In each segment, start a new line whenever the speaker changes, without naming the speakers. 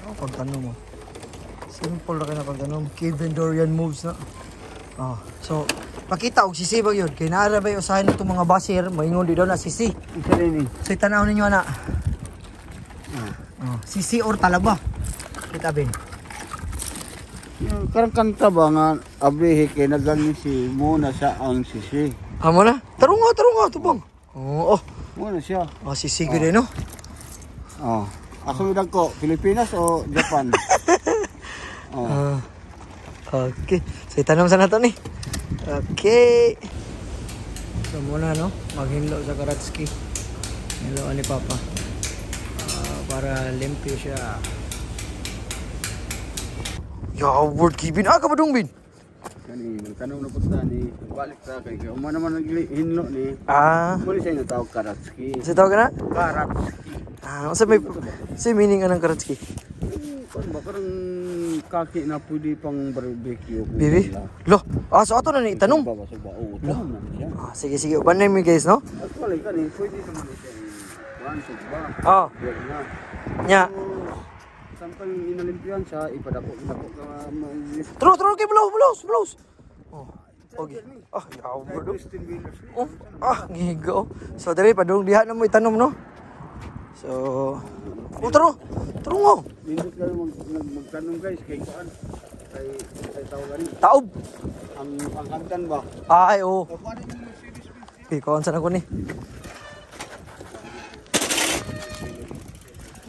Oh, pagtanom mo. Simple ra kay na pagtanom. Kevin Dorian moves na. Oh, so pakita og sisi ba yun? Kay naa ra bay usahay nito mga basher, moingon di daw na sisi.
Isa rin eh.
So itanaw ninyo ana. Oh, sisi or talaba. Kita bin.
Yung karang kanta ba nga abrihe kay nagang si muna siya ang sisi.
Amo na? Tarunga, tarunga, tubang. Oo, oh.
Muna siya.
Oh, sisi gud eh, no?
Oh. Asa mo ko, Pilipinas o Japan? Oh.
Ah. Okay. So itanom sa nato ni. Okay. So muna no, maghinlo sa Karatski. Hinlo ni Papa. Ah, para limpyo siya. Ya, word Kevin. Ah, kabadong bin.
Kani magtanong na punta ni balik sa kay kay uma naman naghinlo ni.
Ah,
Muna siya natawag Karatski.
sa tawag ka na?
Karatski.
Ah, unsa may sa meaning anang Karatski?
Kan ba karang kaki na pwede pang barbecue kung
Bibi?
wala.
Lo, ah, so ato na ni itanong.
Ba ba ba? Oo, tanong na siya.
Ah, sige sige, uban na mi guys, no?
Actually kani pwede naman siya. Kuan sugba.
Oh,
Wag na.
nya.
Samtang inalimpyuhan siya, ipadako dako ka ma-
Tro, tro, kay blows, blows, blows. Oh. Okay. Ah, yaw, bro. Oh, ah, ngigo. So diri padung diha na mo itanom no. So, oh, taro. Taro ngo.
Nindot kayo magtanong guys kay kuan kay kay tawag ani
Taob.
ang hagdan ba?
Ay, oh.
O kuan yung Mercedes Benz.
Okay, kuan sa na ko ni.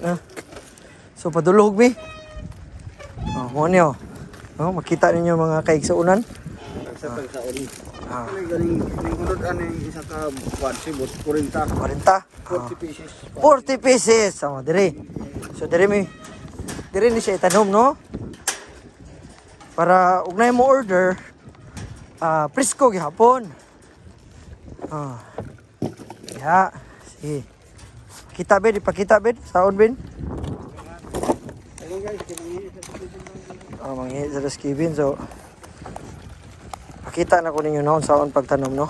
Ah. So padulog mi. Oh, mo niyo. Oh, makita ninyo mga kaigsuonan.
Sa tag sa ori.
Ah.
Ano galing ning unod ani isa ka kuan si boss 40.
40. Ah.
40 pieces.
40 pieces. Oh, dire. So dire mi. Dire ni siya itanom no. Para ugnay mo order, ah, presko gihapon. Ah. Ya, sige. Kita bin, ipakita bin, saon bin.
Ayun guys, kinangin sa
Ah, manghi sa Kevin. So pakita na ko ninyo noon saon pagtanom no.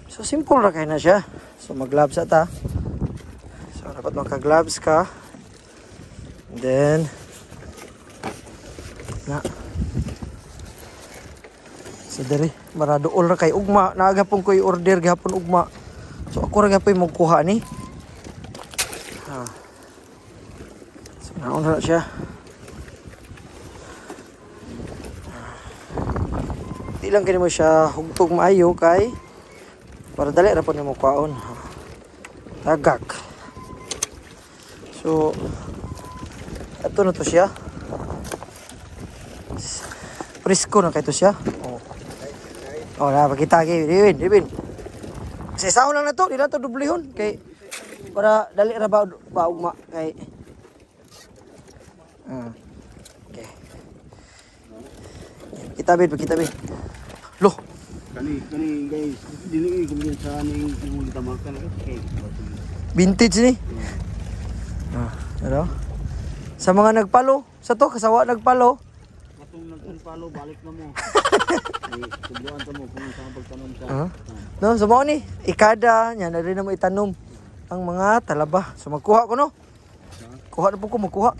So simple ra kay na siya. So mag-gloves ta. So dapat maka-gloves ka. And then na. So diri marado all ra kay ugma naagapon ko i-order gihapon ugma. So ako ra gihapon magkuha ni. Ha. So naon ra siya. Di lang kini mo siya hugtog maayo kay para dali ra po nimo kwaon. Tagak. So ato na to siya. Presko na kay to siya. Oh. Oh, na pakita kay Ribin, Ribin. Sa isahon lang na to, di lang to dublihon kay para dali ra ba ba ugma kay. Ah. Okay. Kita bin, kita bin. Loh,
Kani kani guys, dili ko sa aning imong gitamakan kay.
Vintage ni. Ah, ano? Sa mga nagpalo, sa to kasawa nagpalo.
Katong nag-unfollow balik na mo. Ay, tudloan ta mo kung saan pagtanom sa.
Ah. No, so mao ni ikada nya na rin na mo itanom ang mga talaba. So magkuha ko no. Kuha na po ko magkuha.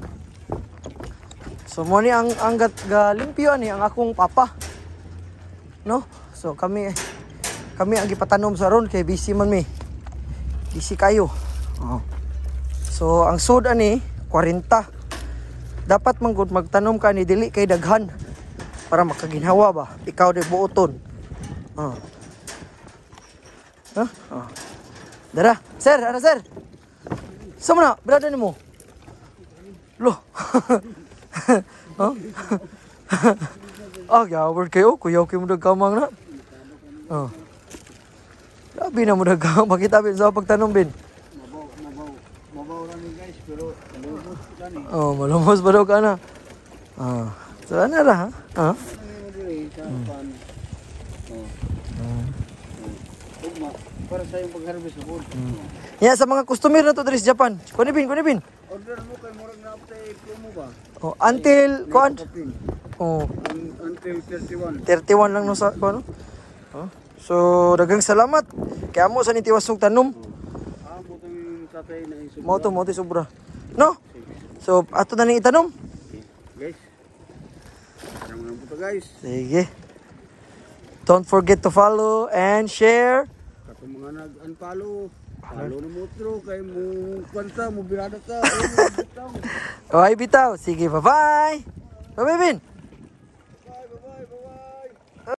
So mo ni ang galimpyo ani ang akong papa. No? So kami kami ang gipatanom sa ron kay busy man mi. Busy kayo. Oh. So ang sud ani 40. Dapat man gud magtanom ka ni dili kay daghan para makaginhawa ba. Ikaw di buoton. Oh. Huh? Oh. Dara, sir, ano sir? Sa mo na, brother nimo. Lo. Huh? Ah, gaward kayo, kuyaw kayo mo nagkamang na. Oh. Labi na mo nagkamang. Pakita bin sa pagtanong bin.
Mabaw, mabaw, mabaw ra ni guys pero malumos ka ni.
Oh, malumos ba daw ka na? Ah. So ano ra ha? Ah.
Ano mo diri sa pan. Oh. Ugma para sa iyong pag-harvest sa food.
Ya sa mga customer na to diri sa Japan. Kunin bin, kunin bin.
Order mo kay murag na tay promo ba?
Oh, until kuan.
Kapin.
Oh,
Until 31.
31 lang no sa kuan. No? Oh. So daghang salamat. Kaya mo sa nitiwas og tanom.
Ah, mo tong tatay na isubra.
Mo to sobra. No? So ato na ning itanom.
Okay, guys. Parang lang po to, guys.
Sige. Don't forget to follow and share.
Katong mga nag-unfollow, follow na mo tro kay mo kwanta mo birada ta. Ay, bitaw.
Okay, bitaw. Sige, bye-bye. Bye-bye, Bin.